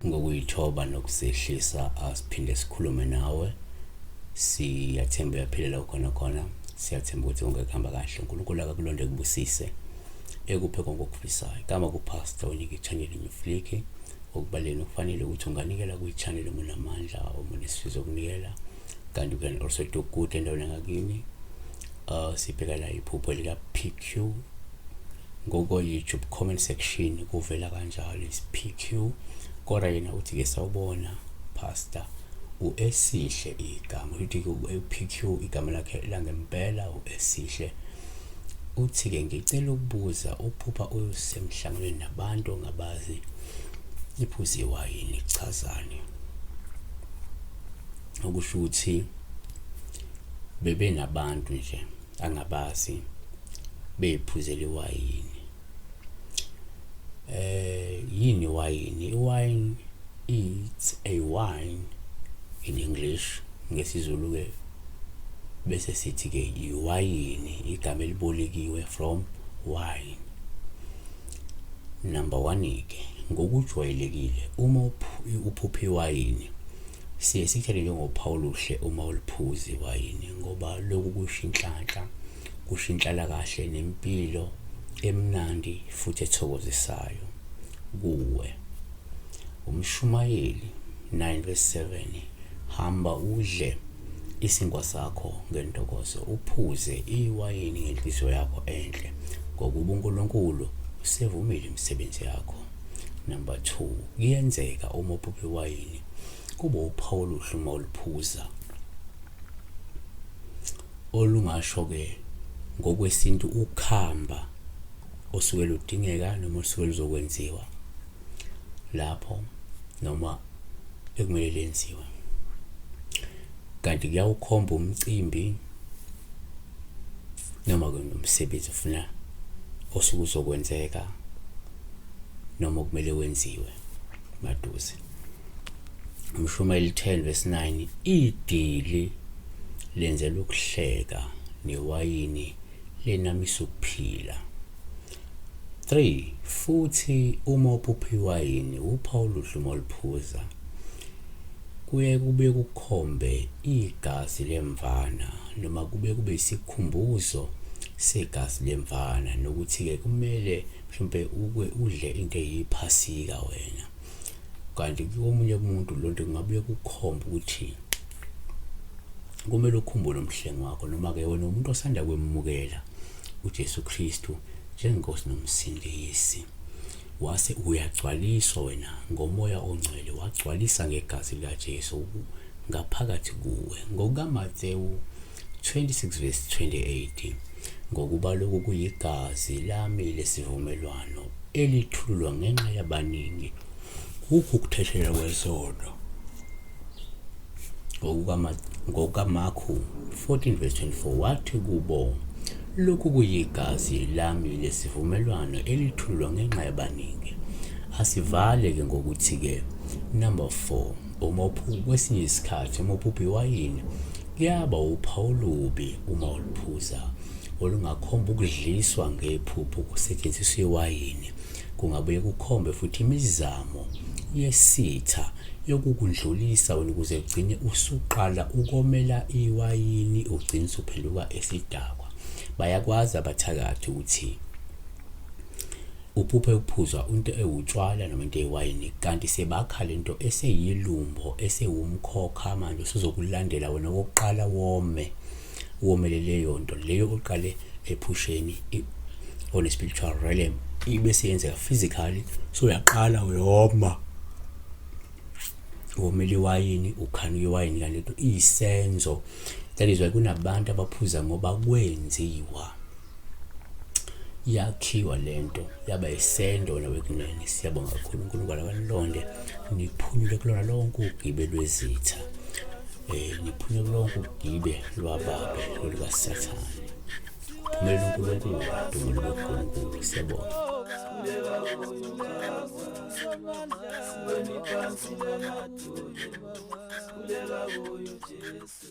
Ngokuyithoba nokuzehlisa asiphinde sikhulume nawe. Siyathemba uyaphilela ukhona khona. Siyathemba ukuthi konke kuhamba kahle. uNkulunkulu akakulonde kubusise. Ekuphe konke okufisayo. Igama kuPastor uNiki Channel Mfliki. Okubaleni okufanele ukuthi unganikela kwi-channel uma unamandla uma unesifiso sokunikela. Kanti you can also do good endaweni yangakini. Sibheka la iphupho lika PQ ngoko YouTube comment section kuvela kanjalo is PQ kodwa yena uthi ke sawubona pastor uEsihle igama uthi ke uPQ igama lakhe langempela uEsihle uthi ke ngicela ukubuza uphupha usemhlanganweni nabantu ongabazi iphuze iwayini kuchazani okusho ukuthi bebenabantu nje angabazi beyiphuzela iwayini. Yini iwayini? Iwayini it's a wine in English, ngesiZulu-ke bese sithi-ke iwayini, igama elibolekiwe from wine. Number one-ke, ngokujwayelekile uma uphupha iwayini Siye sikuthele njengophawu oluhle uma uliphuza iwayini ngoba lokhu kusho inhlanhla, kusho inhlalakahle nempilo emnandi futhi ethokozisayo kuwe. UMshumayeli 9 verse 7 Hamba udle isinkwa sakho ngentokozo, uphuze iwayini ngenhliziyo yakho enhle, ngokuba uNkulunkulu usevumile imisebenzi yakho. Number 2 kuyenzeka uma uphupha iwayini kube uphawu oluhle uma uliphuza olungasho ke ngokwesintu ukhamba osuke ludingeka noma olusuke luzokwenziwa lapho noma ekumele lenziwe kanti kuyawukhomba umcimbi noma ke nomsebenzi ufuna osuke uzokwenzeka noma okumele wenziwe maduze. Umshumayeli 10 verse 9 idili lenzela ukuhleka newayini lenamisa ukuphila. 3 futhi uma uphupha iwayini uphawu oluhle uma uliphuza kuye kube kukhombe igazi lemvana noma kube kube isikhumbuzo segazi lemvana nokuthi-ke kumele mhlawumbe uke udle into eyiphasika wena kanti komunye umuntu lonto kungabuye kukhomba ukuthi kumele ukhumbule umhlengi wakho noma-ke wena umuntu osanda kwemukela uJesu Kristu njengenkosi nomsindisi wase uyagcwaliswa wena ngomoya ongcwele wagcwalisa ngegazi likaJesu ngaphakathi kuwe ngokukaMathewu 26 verse 28 Ngokuba lokhu kuyigazi lami lesivumelwano, elithululwa ngenxa yabaningi kukho ukuthethelelwa kwezono. NgokukaMarku 14 verse 24 wathi kubo, Lokhu kuyigazi lami lesivumelwano elithululwa ngenxa yabaningi. Asivale-ke ngokuthi-ke number 4 uma kwesinye isikhathi uma uphupha iwayini Kuyaba wuphawu olubi uma uluphuza, olungakhomba ukudliswa ngephupho kusetshenziswa iwayini. Kungabuye kukhombe futhi imizamo yesitha yokukundlulisa wena ukuze ugcine usuqala ukomela iwayini ugcine usuphenduka esidakwa. Bayakwazi abathakathi ukuthi Uphuphe uphuzwa into ewutshwala noma into eyiwayini kanti sebakha lento eseyilumbo esewumkhokha manje usuzokulandela wena okokuqala wome womele leyo nto leyo oqale ephusheni on a spiritual realm ibe seyenzeka physically so uyaqala uyoma womela iwayini ukhanuka iwayini kanti lento iyisenzo that is why kunabantu abaphuza ngoba kwenziwa Yakhiwa lento yaba isendo wena wekunene. Siyabonga kakhulu uNkulunkulu akanilonde niphunyule kulona lonke ugibe lwezitha. Niphunyule kulonke ugibe lwababe lolukaSathane. Kuphumelela uNkulunkulu, dumo libe kuNkulunkulu. Siyabonga. Siweni phansi namadolo, siweni phansi.